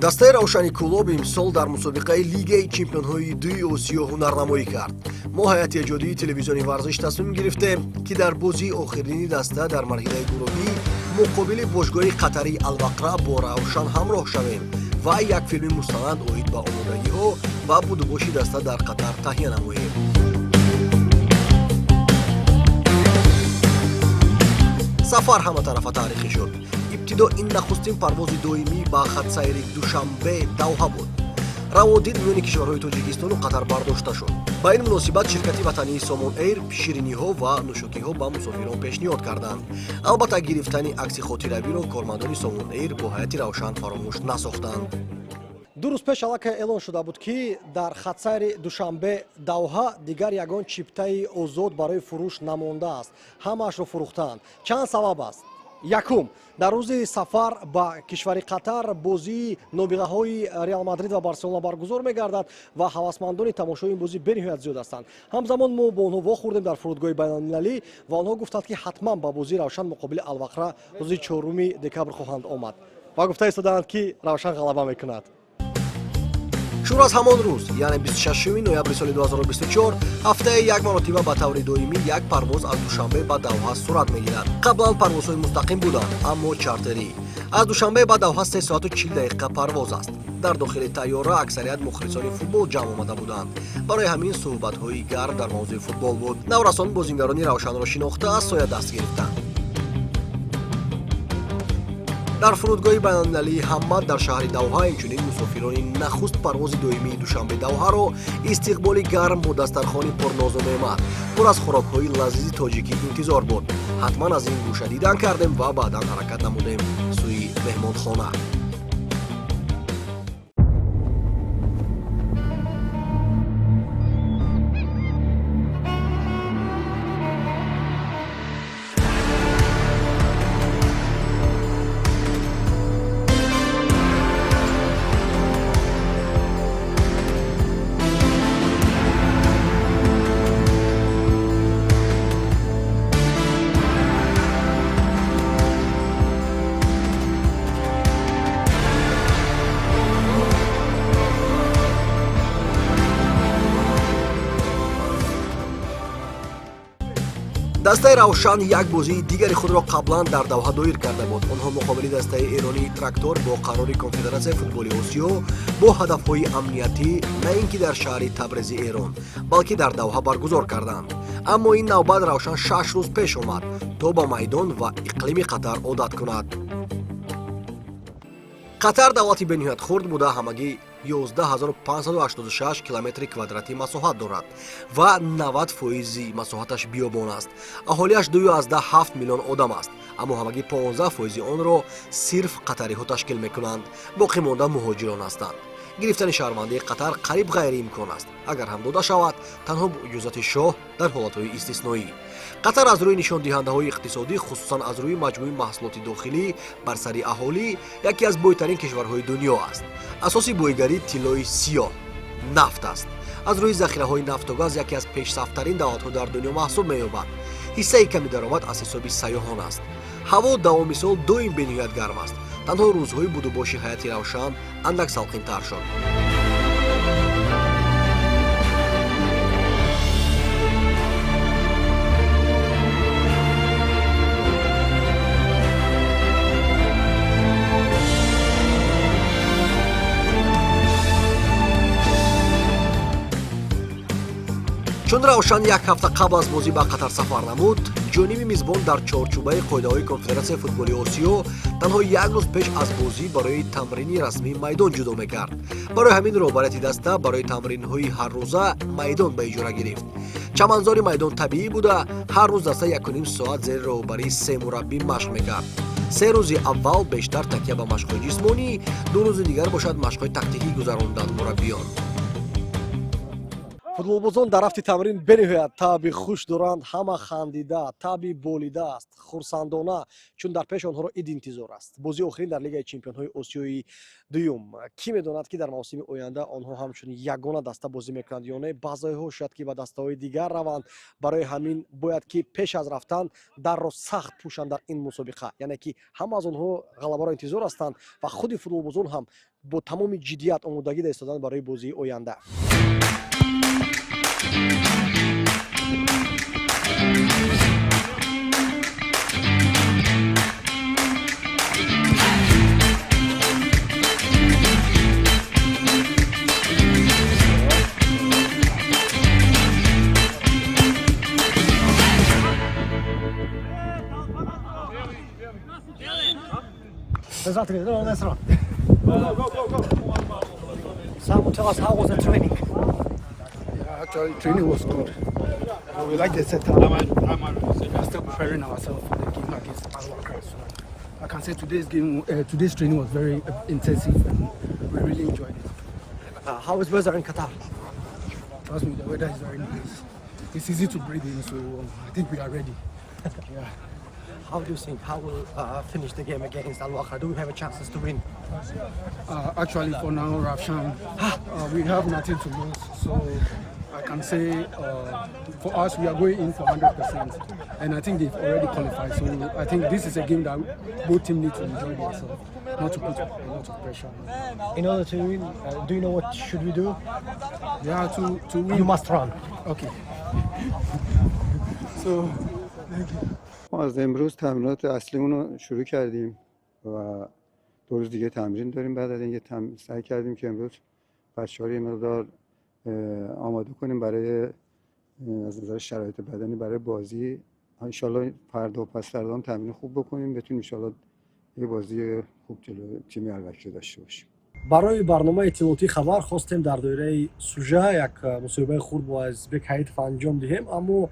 Дастаи Равшани Кӯлоб имсол дар мусобиқаи Лигаи чемпионҳои дуи Осиё ҳунарнамоӣ кард. Мо, ҳайати эҷодии телевизиони Варзиш, тасмим гирифтем, ки дар бозии охирини даста дар марҳилаи гурӯҳӣ муқобили бошгоҳи қатарии Алвақра бо Равшан ҳамроҳ шавем ва як филми мустанад оид ба омодагиҳо ва будубоши даста дар Қатар таҳия намоем. Сафар ҳаматарафа таърихӣ шуд. Ибтидо ин нахустин парвози доимӣ ба хатсайри Душанбе Давҳа буд. Раводид миёни кишварҳои Тоҷикистону Қатар бардошта шуд. Ба ин муносибат ширкати ватании Сомон Эйр шириниҳо ва нӯшокиҳо ба мусофирон пешниҳод карданд. Албатта, гирифтани акси хотиравиро кормандони Сомон Эйр бо ҳайати Равшан фаромӯш насохтанд. 2 рӯз пеш аллакай эълон шуда буд, ки дар хатсайри Душанбе Давҳа дигар ягон чиптаи озод барои фурӯш намондааст, ҳамаашро фурӯхтаанд. Чанд сабаб аст. Якум, дар рӯзи сафар ба кишвари Қатар бозии нобиғаҳои Реал Мадрид ва Барселона баргузор мегардад ва ҳавасмандони тамошои ин бозӣ бениҳоят зиёд ҳастанд. Ҳамзамон мо бо онҳо вохӯрдем дар фурудгоҳи байналмилалӣ ва онҳо гуфтанд, ки ҳатман ба бозии Равшан муқобили Алвақра рӯзи 4 декабр хоҳанд омад ва гуфта истодаанд, ки Равшан ғалаба мекунад. Шурӯъ аз ҳамон рӯз, яъне 26 ноябри соли 2024, ҳафтаи як маротиба ба таври доимӣ як парвоз аз Душанбе ба Давҳа сурат мегирад. Қаблан парвозҳои мустақим буданд, аммо чартерӣ. Аз Душанбе ба Давҳа 3 соату 40 дақиқа парвоз аст. Дар дохили тайёра аксарият мухлисони футбол ҷамъ омада буданд, барои ҳамин суҳбатҳои гарм дар мавзӯи футбол буд. Наврасон бозингарони Равшанро шинохта, аз соя даст гирифтанд. Дар фурудгоҳи байналмилалии Ҳаммад дар шаҳри Давҳа инчунин мусофирони нахуст парвози доимии Душанбе Давҳаро истиқболи гарм бо дастархони пурнозу неъмат, пур аз хӯрокҳои лазизи тоҷикӣ интизор буд. Ҳатман аз ин гӯша дидан кардем ва баъдан ҳаракат намудем сӯи меҳмонхона. Дастаи Равшан як бозии дигари худро қаблан дар Давҳа доир карда буд. Онҳо муқобили дастаи эронии Трактор бо қарори Конфедератсияи футболи Осиё бо ҳадафҳои амниятӣ на ин ки дар шаҳри Табрези Эрон, балки дар Давҳа баргузор карданд. Аммо ин навбат Равшан 6 рӯз пеш омад, то ба майдон ва иқлими Қатар одат кунад. Қатар давлати бениҳоят хурд буда, ҳамагӣ 11586 километри квадратӣ масоҳат дорад ва 90 фоизи масоҳаташ биёбон аст. Аҳолиаш 2,7 миллион одам аст, аммо ҳамагӣ 15 фоизи онро сирф қатариҳо ташкил мекунанд, боқӣ монда муҳоҷирон ҳастанд. Гирифтани шаҳрвандии Қатар қариб ғайриимкон аст, агар ҳам дода шавад, танҳо бо иҷозати шоҳ дар ҳолатҳои истисноӣ. Қатар аз рӯи нишондиҳандаҳои иқтисодӣ, хусусан аз рӯи маҷмӯи маҳсулоти дохилӣ бар сари аҳолӣ, яке аз бойтарин кишварҳои дунё аст. Асоси бойгарӣ тиллои сиёҳ, нафт аст. Аз рӯи захираҳои нафту газ яке аз пешсафтарин давлатҳо дар дунё маҳсуб меёбад. Ҳиссаи ками даромад аз ҳисоби сайёҳон аст. Ҳаво давоми сол доим бениҳоят гарм аст, танҳо рӯзҳои будубоши ҳайати Равшан андак салқинтар шуд. Чун Равшан як ҳафта қабл аз бозӣ ба Қатар сафар намуд, ҷониби мизбон дар чорчӯбаи қоидаҳои Конфедератсияи футболи Осиё танҳо як рӯз пеш аз бозӣ барои тамрини расмӣ майдон ҷудо мекард. Барои ҳамин роҳбарияти даста барои тамринҳои ҳаррӯза майдон ба иҷора гирифт. Чаманзори майдон табиӣ буда, ҳар рӯз даста 1,5 соат зери роҳбарии се мураббӣ машқ мекард. 3 рӯзи аввал бештар такя ба машқҳои ҷисмонӣ, 2 рӯзи дигар бошад, машқҳои тактикӣ гузаронданд мураббиён. Футболбозон дар рафти тамрин бениҳоят таъби хуш доранд. Ҳама хандида, таъби болида аст, хурсандона, чун дар пеши онҳоро ид интизор аст, бозии охирин дар Лигаи чемпионҳои Осиёи дуюм. Кӣ медонад, ки дар мавсими оянда онҳо ҳамчун ягона даста бозӣ мекунанд ё не, баъзеҳо шояд, ки ба дастаҳои дигар раванд. Барои ҳамин бояд, ки пеш аз рафтан дарро сахт пӯшанд дар ин мусобиқа. Яъне ки ҳама аз онҳо ғалабаро интизор ҳастанд ва худи футболбозон ҳам бо тамоми ҷиддият омодагӣ дида истоданд барои бозии оянда. That's So tell us, how was the training? Yeah, actually, training was good. We like the setup. We are still preparing ourselves for the game against Al Wakrah. So I can say today's game, today's training was very intensive, and we really enjoyed it. How is weather in Qatar? Trust me, the weather is very nice. It's easy to breathe in, so I think we are ready. Yeah. How do you think how will finish the game against Al Wakrah? Do we have a chances to win? Actually, for now, Ravshan, we have nothing to lose. So I can say for us, we are going in for 100%. And I think they've already qualified. So I think this is a game that both teams need to enjoy themselves, not to put a lot of pressure on. In order to win, do you know what should we do? Yeah, to win. You must run. Okay. So, thank you. ما از امروز تمرینات اصلیمون رو شروع کردیم و 2 روز دیگه تمرین داریم. بعد از اینکه سعی کردیم که امروز بچه‌ها رو یه مقدار آماده کنیم برای از نظر شرایط بدنی برای بازی. انشالله فردا و پس فردا هم تمرین خوب بکنیم، بتونیم انشالله یه بازی خوب جلو تیم الوکره داشته باشیم. Барои барномаи иттилоотӣ хабар хостем дар доираи сужа як мусоҳибаи хурд бо Азизбек Ҳаитов анҷом диҳем, аммо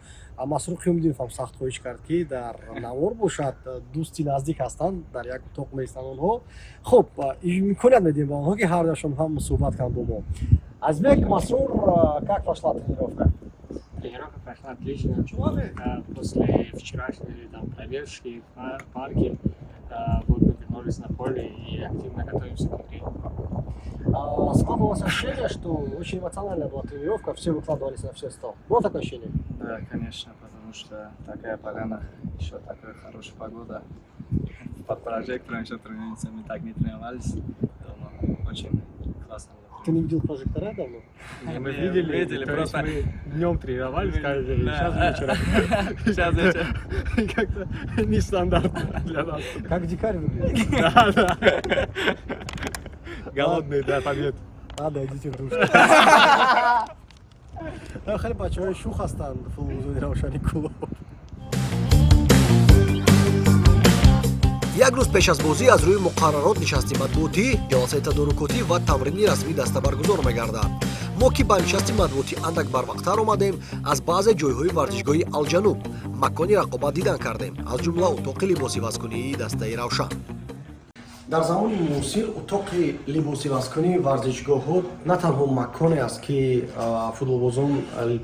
Масрур Қиёмиддинов ҳам сахт хоҳиш кард, ки дар навор бошад. Дӯсти наздик ҳастанд, дар як утоқ меистанд онҳо. Хуб, имконият медиҳем ба онҳо, ки ҳардуяшон ҳам суҳбат кунанд бо мо. Азизбек, Масрур, как прошла тренировка? Тренировка прошла отлично. После вчерашней там пробежки в парке, вот мы вернулись на поле и активно готовимся к игре. Складывалось ощущение, что очень эмоциональная была тренировка, все выкладывались на все сто. Было такое ощущение? Да, конечно, потому что такая поляна, еще такая хорошая погода. Под прожектором еще тренируемся, мы так не тренировались дома. Очень классно было. Ты не видел прожектора давно? Не, мы видели, видели, то есть просто мы днем тренировались каждый день, Да. сейчас вечером. Сейчас вечером. Как-то нестандартно для нас. Как дикарь выглядит. Да. Голодный, да, побед. Ладно, идите в душ. Хеле бачаҳои шух ҳастанд футболбозони Равшани Кӯлоб. Як рӯз пеш аз бозӣ аз рӯи муқаррарот нишасти матбуотӣ, ҷаласаи тадорукотӣ ва тамрини расмии даста баргузор мегардад. Мо, ки ба нишасти матбуотӣ андак барвақттар омадем, аз баъзе ҷойҳои варзишгоҳи Алҷануб, макони рақобат, дидан кардем, аз ҷумла утоқи либосивазкунии дастаи Равшан. Дар замони муосир утоқи либосивазкунии варзишгоҳҳо на танҳо маконе аст, ки футболбозон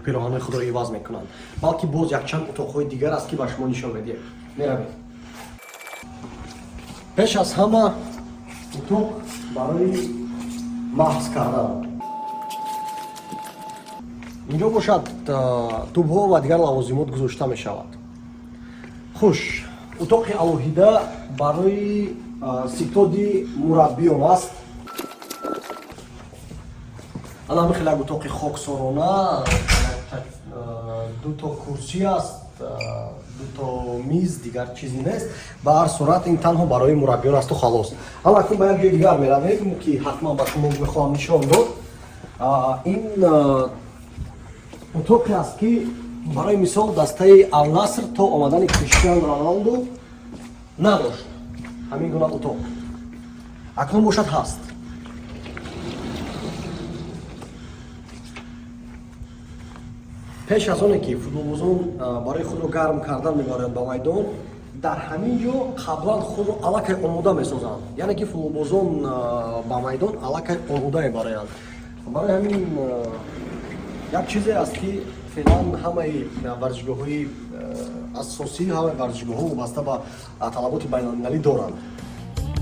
пироҳанҳои худро иваз мекунанд, балки боз якчанд утоқҳои дигар аст, ки ба шумо нишон медиҳем. Меравем. Пеш аз ҳама утоқ барои маҳз кардан. Инҷо бошад, тӯбҳо ва дигар лавозимот гузошта мешавад. Хуш, утоқи алоҳида барои ситоди мураббиён аст. Ана ҳамин хел як утоқи хоксорона, дуто курсӣ аст, дуто миз, дигар чизе нест. Ба ҳар сурат, ин танҳо барои мураббиён асту халос. Ама акнун ба як ҷои дигар меравем, ки ҳатман ба шумо мехоҳам нишон дод. Ин утоқе аст, ки барои мисол дастаи Алнаср то омадани Криштиан Роналду надошт ҳамин гуна утоқ. Акнун бошад, ҳаст. Пеш аз оне ки футболбозон барои худро гарм кардан мебаранд ба майдон, дар ҳамин ҷо қаблан худро аллакай омода месозанд. Яъне ки футболбозон ба майдон аллакай омода мебароянд. Барои ҳамин Як чизе аст, ки феълан ҳамаи варзишгоҳҳои асосӣ, ҳамаи варзишгоҳҳо вобаста ба талаботи байналмилалӣ доранд.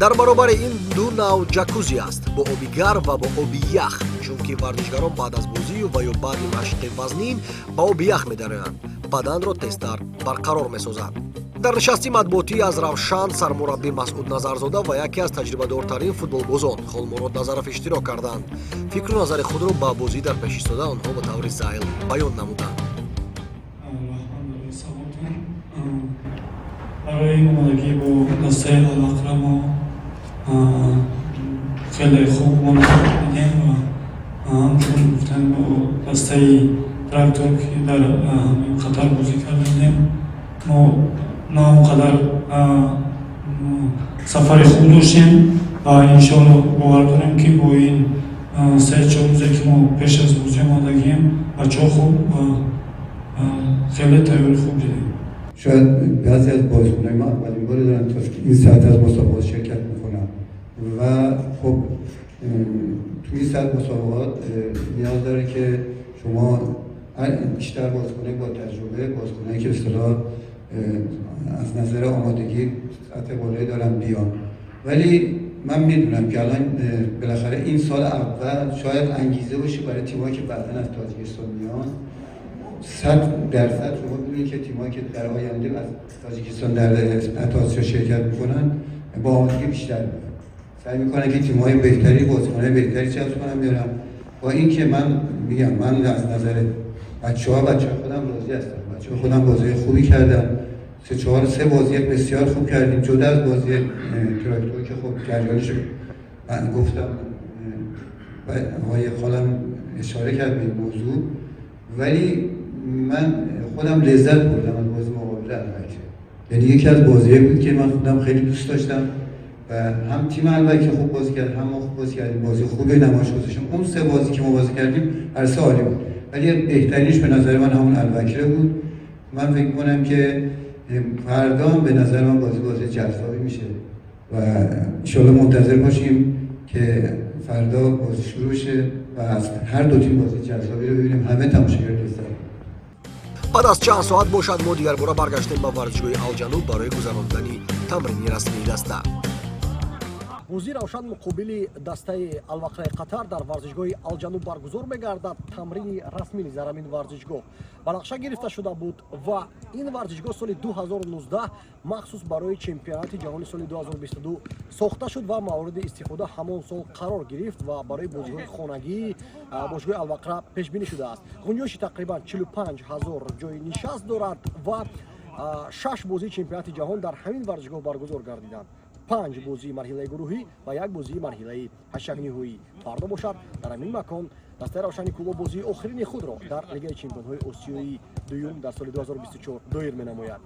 Дар баробари ин ду нав ҷакузи аст, бо оби гарм ва бо оби ях, чунки варзишгарон баъд аз бозию ва ё баъди машқи вазнин ба оби ях медароянд, баданро тезтар барқарор месозад. Дар нишасти матбуотӣ аз Равшан сармураббӣ Масъуд Назарзода ва яке аз таҷрибадортарин футболбозон Холмурод Назаров иштирок карданд. Фикру назари худро ба бозӣ дар пеш истода онҳо ба таври зайл баён намуданд. Раҳмат барои саволтон. Барои омодагӣ бо дастаи Алвақра мо хеле хуб омодагӣ дидем ва ҳамчун гуфтем, бо дастаи Трактор, ки дар ҳамин Қатар бозӣ карда будем, мо на он қадар сафари хуб доштем ва иншоалло бовар дорем, ки бо ин 3-4 рӯзе, ки мо пеш аз бозӣ омодагием, бачаҳо хуб ва хеле тайёри хуб дидем. شاید بعضی از بازیکن‌های ما اولین بار دارن تا این سطح از مسابقات شرکت میکنن و خب توی این سطح مسابقات نیاز داره که شما بیشتر بازیکنای با تجربه، بازیکنایی که اصطلاح از نظر آمادگی سطح بالایی دارن بیان. ولی من میدونم که الان بالاخره این سال اول شاید انگیزه باشه برای تیمایی که بعدا از تاجیکستان میان. 100% شما ببینید که تیمایی که در آینده از تاجیکستان در آسیا شرکت میکنن با آمادگی بیشتر میان، سعی میکنن که تیم‌های بهتری، بازیکن‌های بهتری جذب کنن بیارن. با اینکه من میگم من از نظر بچه‌ها خودم راضی هستم. بچه‌ها خودم بازی خوبی کردن، سه چهار سه بازی بسیار خوب کردیم، جدا از بازی تراکتور که خب جریانش من گفتم و آقای خالم اشاره کرد به این موضوع، ولی من خودم لذت بردم از بازی مقابل الوکره. یعنی یکی از بازیایی بود که من خودم خیلی دوست داشتم و هم تیم الوکره خوب بازی کرد، هم ما خوب بازی کردیم، بازی خوبی نمایش گذاشتیم. اون سه بازی که ما بازی کردیم هر سه عالی بود، ولی بهترینش به نظر من همون الوکره بود. من فکر کنم که فردا هم به نظر من بازی جذابی میشه و انشالله منتظر باشیم که فردا بازی شروع شه و از هر دو تیم بازی جذابی رو ببینیم، همه تماشاگر لذت ببرن. Баъд аз чанд соат бошад, мо дигарбора баргаштем ба варзишгоҳи Алҷануб барои гузарондани тамрини расмии даста. Бозии Равшан муқобили дастаи Алвақраи Қатар дар варзишгоҳи Алҷануб баргузор мегардад. Тамрини расмӣ низ дар ҳамин варзишгоҳ ба нақша гирифта шуда буд ва ин варзишгоҳ соли 2019 махсус барои чемпионати ҷаҳони соли 2022 сохта шуд ва мавриди истифода ҳамон сол қарор гирифт ва барои бозиҳои хонагии бошгоҳи Алвақра пешбинӣ шудааст. Гунҷоиши тақрибан 45 ҳазор ҷои нишаст дорад ва шаш бозии чемпионати ҷаҳон дар ҳамин варзишгоҳ баргузор гардиданд: панҷ бозии марҳилаи гурӯҳӣ ва як бозии марҳилаи ҳаштякниҳоӣ. Фардо бошад, дар ҳамин макон дастаи Равшани Кӯлоб бозии охирини худро дар Лигаи чемпионҳои Осиёии дуюм дар соли 2024 доир менамояд.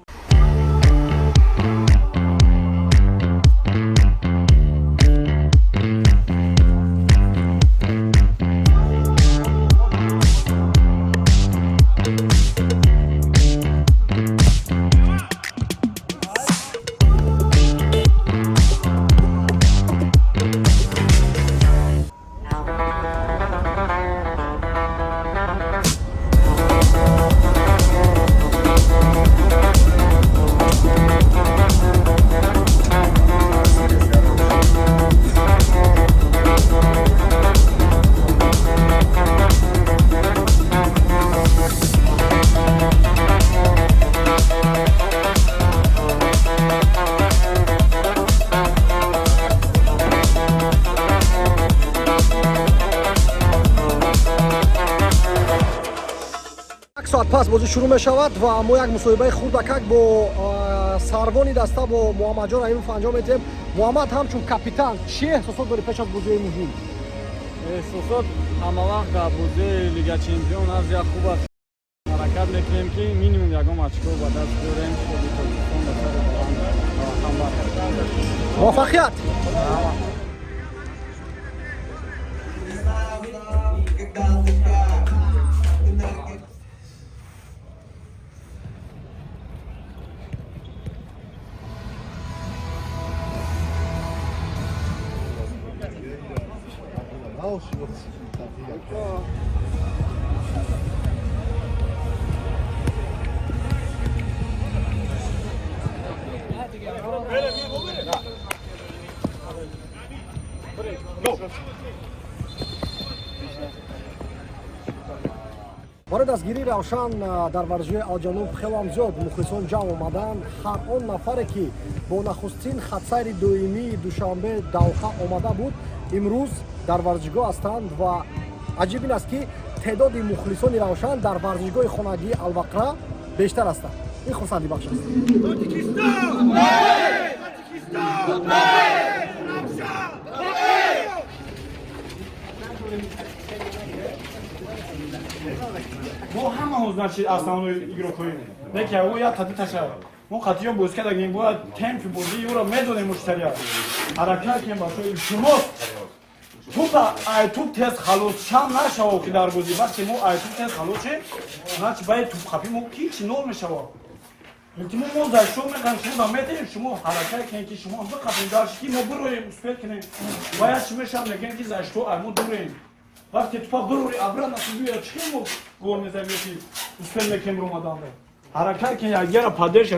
Як соат пас бозӣ шурӯъ мешавад ва мо як мусоҳибаи хурдакак бо сарвони даста, бо Муҳаммадҷон Раҳимов анҷом медиҳем. Муҳаммад, ҳамчун капитан чӣ эҳсосот дорӣ пеш аз бозиҳои муҳим? Эҳсосот ҳамавақт дар бозиҳои Лига чемпион аз як хуб аст. Ҳаракат мекунем, ки минимум ягон очко ба даст биёрем, чтобы Тоҷикистон ба сари баланд ба ватан баргардад. Муваффақият! Барои дастгирии Равшан дар варзишгоҳи Алҷануб хелам зиёд мухлисон ҷамъ омаданд. Ҳар он нафаре, ки бо нахустин хатсайри доимии Душанбе Давха омада буд, имрӯз дар варзишгоҳ ҳастанд ва аҷиб ин аст, ки теъдоди мухлисони Равшан дар варзишгоҳи хонагии Алвақра бештар ҳастанд. Ин хурсандибахш аст. Мо ҳама значит основной игрокҳои не ки ӯ як қати таша мо қатиён бозӣ кардагем, бояд темпи бозии ӯро медонем, муштария ҳаракат кунем. Бачаҳо, илтимос, тупа ай туп тез халос шам нашава, ки дар бозӣ вақте мо ай туп тез халос шем, значит баъд тупқапи мо ҳичи нол мешава. Илтимос, мо за шумо мехоҳем, шумо да метавонем, шумо ҳаракат кунем, ки шумо биқапем дарши, ки мо бироем, успеть кунем. Бояд чӣ мешавад, мегӯем, ки за что ай мо дурем. Вақте тупа бирори, обратно биёяд, чӣ мо гол мезанем ё ки успеть мекунем ромаданда? Ҳаракат кунем, якдигара поддержка.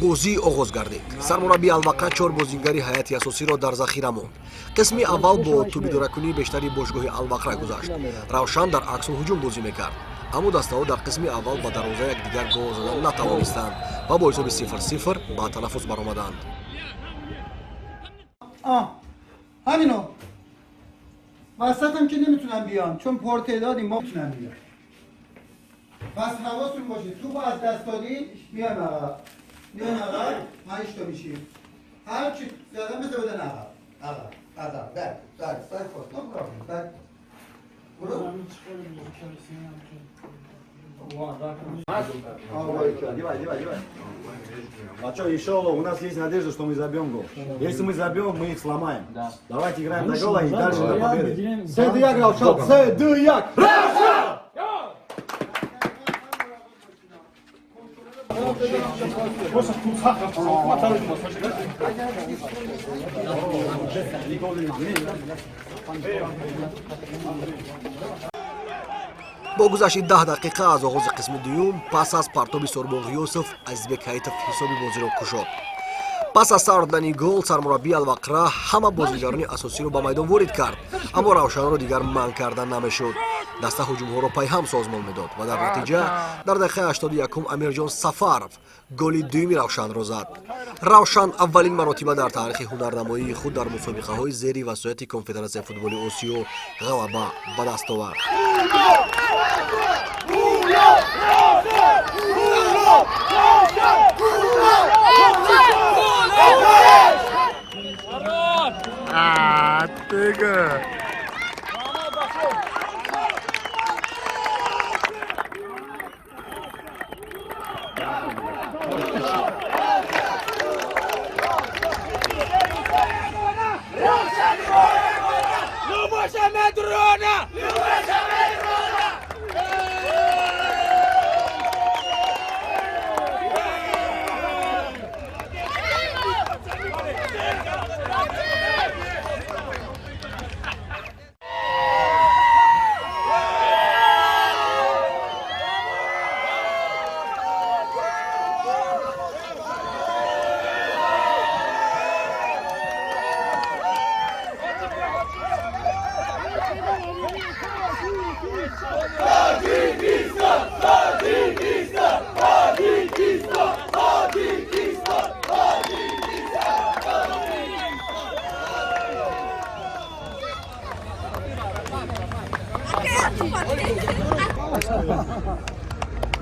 Бозӣ оғоз гардид. Сармураббии Алвақра чор бозингари ҳайати асосиро дар захира монд. Қисми аввал бо тӯбидоракунии бештари бошгоҳи Алвақра гузашт. Равшан дар аксул ҳуҷум бозӣ мекард, аммо дастаҳо дар қисми аввал ба дарвозаи якдигар гол задан натавонистанд ва бо ҳисоби 0-0 ба танаффус баромаданд. همینو وسط هم که نمیتونن بیان، چون پرتعدادی ما میتونن بیان. پس حواستون باشه، توپو از دست دادین، میایم عقب، میایم عقب، پنج تا میشیم. هر چی زدن بذار بدن عقب، عقب، عقب، back, back, back, pass, no problem, back. برو. Одевай, одевай, одевай. А что, иншаллах, у нас есть надежда, что мы забьем гол. Если мы забьем, мы их сломаем. Давайте играем до гола и дальше до победы. 3-2, Равшан, 3-2. Бо гузашти 10 дақиқа аз оғози қисми дуюм, пас аз партоби Сурбон Ғиёсов, Азизбек Ҳаитов ҳисоби бозиро кушод. Пас аз сар додани гол, сармураббии Алвақра ҳама бозигарони асосиро ба майдон ворид кард, аммо Равшанро дигар манъ карда намешуд. Даста ҳуҷумҳоро пайҳам созмон медод ва дар натиҷа дар дақиқаи 81 Амирҷон Сафаров голи дуюми Равшанро зад. Равшан аввалин маротиба дар таърихи ҳунарнамоии худ дар мусобиқаҳои зери васояти Конфедератсияи футболи Осиё ғалаба ба даст овард.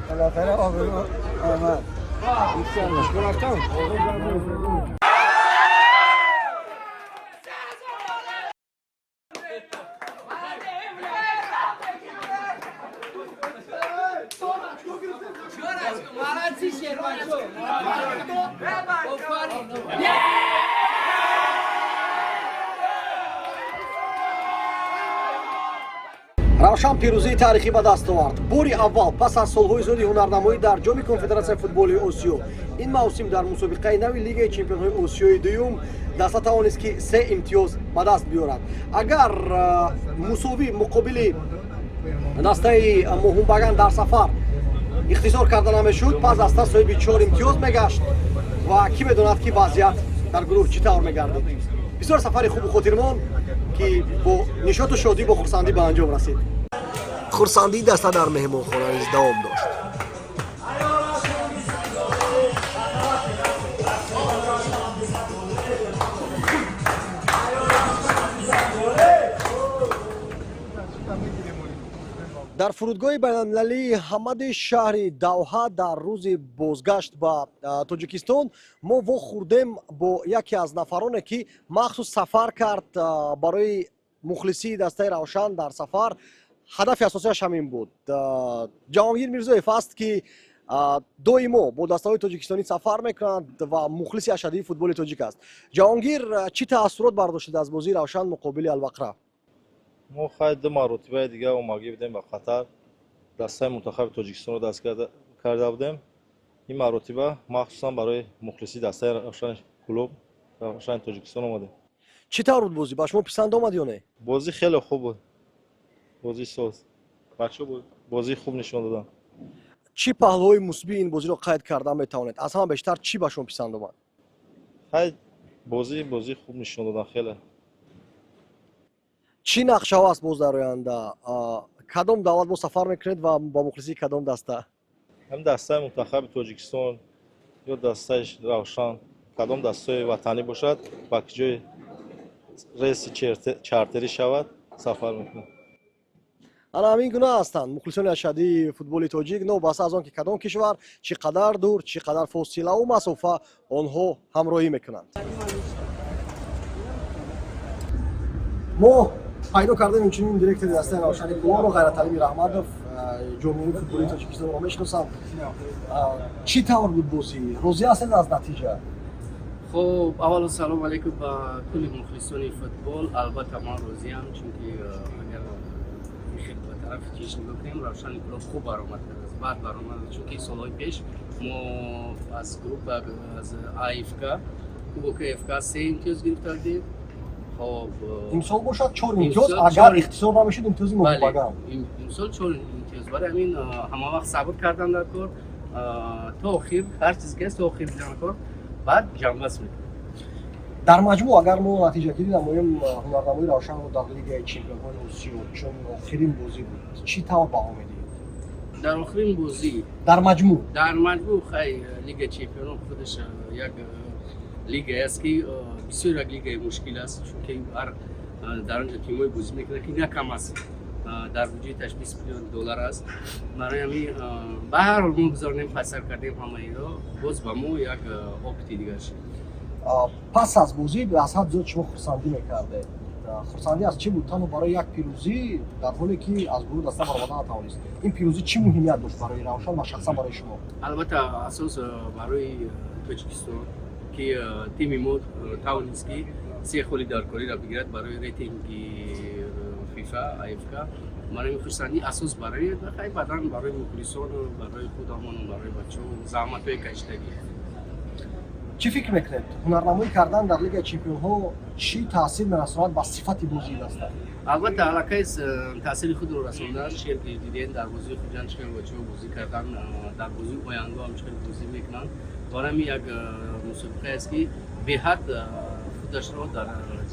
بالاخره آبرو آمد. Равшан пирӯзии таърихӣ ба даст овард. Бори аввал пас аз солҳои зиёди ҳунарнамоӣ дар Ҷоми Конфедератсияи футболи Осиё, ин мавсим дар мусобиқаи нави Лигаи чемпионҳои Осиёи дуюм даста тавонист, ки се имтиёз ба даст биёрад. Агар мусовӣ муқобили дастаи Моҳунбаган дар сафар ихтисор карда намешуд, пас даста соҳиби чор имтиёз мегашт ва кӣ медонад, ки вазъият дар гурӯҳ чӣ тавр мегардид. Бисёр сафари хубу хотирмон, ки бо нишоту шодӣ, бо хурсандӣ ба анҷом расид. Хурсандии даста дар меҳмонхона низ давом дошт. Дар фурудгоҳи байналмилалии Ҳамади шаҳри Давҳа дар рӯзи бозгашт ба Тоҷикистон мо вохӯрдем бо яке аз нафароне, ки махсус сафар кард барои мухлисии дастаи Равшан. Дар сафар ҳадафи асосиаш ҳамин буд. Ҷаҳонгир Мирзоев аст, ки доимо бо дастаҳои тоҷикистонӣ сафар мекунад ва мухлиси ашаддии футболи тоҷик аст. Ҷаҳонгир, чӣ таассурот бардоштед аз бозии Равшан муқобили Алвақра? Мо хай ду маротибаи дигар омагӣ будем ба Қатар, дастаи мунтахаби Тоҷикистонро даст карда будем. Ин маротиба махсусан барои мухлисии дастаи Равшани клуб, Равшани Тоҷикистон омадем. Чӣ тавр буд бозӣ? Ба шумо писанд омад ё не? Бозӣ хеле хуб буд, бозӣ соз, бачаҳо бозии хуб нишон доданд. Чӣ паҳлӯҳои мусбии ин бозиро қайд карда метавонед? Аз ҳама бештар чӣ ба шумо писанд омад? Хай, бозӣ хуб нишон доданд хеле. Чӣ нақшаҳо аст боз дар оянда? Кадом давлат боз сафар мекунед ва ба мухлисии кадом даста? Ҳам дастаи мунтахаби Тоҷикистон ё дастаи Равшан, кадом дастаи ватанӣ бошад, ба ҷои рейси чартерӣ шавад, сафар мекунем. Ана ҳамин гуна ҳастанд мухлисони ашаддии футболи тоҷик. Новобаста аз он ки кадом кишвар, чӣ қадар дур, чӣ қадар фосилаву масофа, онҳо ҳамроҳӣ мекунанд. Мо пайдо кардем инчунин директори дастаи Равшани Кулобро, Ғайраталиби Раҳматов. Ҷомеаи футболии Тоҷикистонро мешиносам. Чӣ тавр буд бозӣ? Розӣ ҳастед аз натиҷа? Хуб, аввало салом алейкум ба кулли мухлисони футбол. Албатта, ман розиам, чунки агар ба тарафи чиш нигоҳ кунем, Равшани Кулоб хуб баромад кардааст, баъд баромад, чунки солҳои пеш мо аз группа, аз АФК, кубоки АФК се имтиёз гирифта будем. Хоб. Имсол бошад чор имтиёз, агар ихтисор намешуд имтиёзи Моҳунбаган. Имсол чор имтиёз. Барои ҳамин ҳама вақт сабр кардан дар кор то охир, ҳар чизе ки аст, то охир бидан кор, баъд ҷамъбаст мекунем. Дар маҷмӯъ, агар мо натиҷагирӣ намоем ҳунарнамои Равшанро дар Лигаи чемпионҳои Осиё, чун охирин бозӣ буд, чӣ тавр баҳо медиҳед? Дар охирин бозӣ? Дар маҷмӯъ. Дар маҷмӯъ, хай, Лигаи чемпионон худаш як лигае аст, ки бисёр як лигаи мушкил аст, чунки ҳар дар он ҷо тимҳое бозӣ мекунад, ки на кам аст, дар буҷеташ 20 миллион доллар аст. Барои ҳамин, ба ҳар ҳол, мо гузаронем, пасар кардем ҳамаиро, боз ба мо як опыти дигар шуд. Пас аз бозӣ аз ҳад зиёд шумо хурсандӣ мекардед. Хурсандӣ аз чӣ буд? Танҳо барои як пирӯзӣ, дар ҳоле ки аз гурӯҳ даста баромада натавонист, ин пирӯзӣ чӣ муҳимият дошт барои Равшан ва шахсан барои шумо? Албатта, асос барои Тоҷикистон, ки тими мо тавонист, ки се холи даркориро бигирад барои рейтинги ФИФА, АФК. Барои хурсандӣ асос барои хай, баъдан барои мухлисону барои худамону барои бачаҳо, заҳматҳои кашидагӣ. Чӣ фикр мекунед, ҳунарнамоӣ кардан дар Лигаи чемпионҳо чӣ таъсир мерасонад ба сифати бозии даста? Албатта, аллакай таъсири худро расондааст. Чӣ ки дидем, дар бозии Хуҷанд чӣ хел бачаҳо бозӣ кардан, дар бозии оянда ҳам чӣ хел бозӣ мекунанд. Барои ҳамин як мусобиқае аст, ки беҳад худашро дар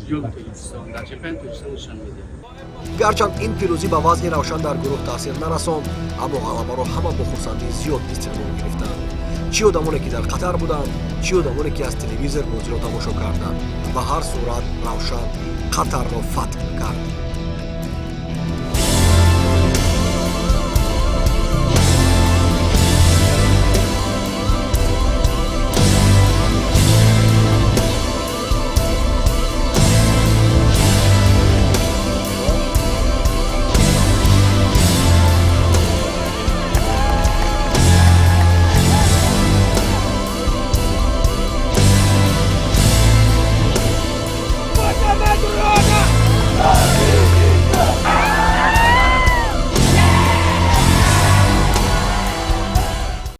ҷоми Тоҷикистон, дар чемпионати Тоҷикистон нишон медиҳад. Гарчанд ин пирӯзӣ ба вазъи Равшан дар гурӯҳ таъсир нарасонд, аммо ғалабаро ҳама бо хурсандии зиёд истиқбол гирифтанд, чӣ одамоне, ки дар Қатар буданд, чӣ одамоне, ки аз телевизор бозиро тамошо карданд. Ба ҳар сурат, Равшан Қатарро фатҳ кард.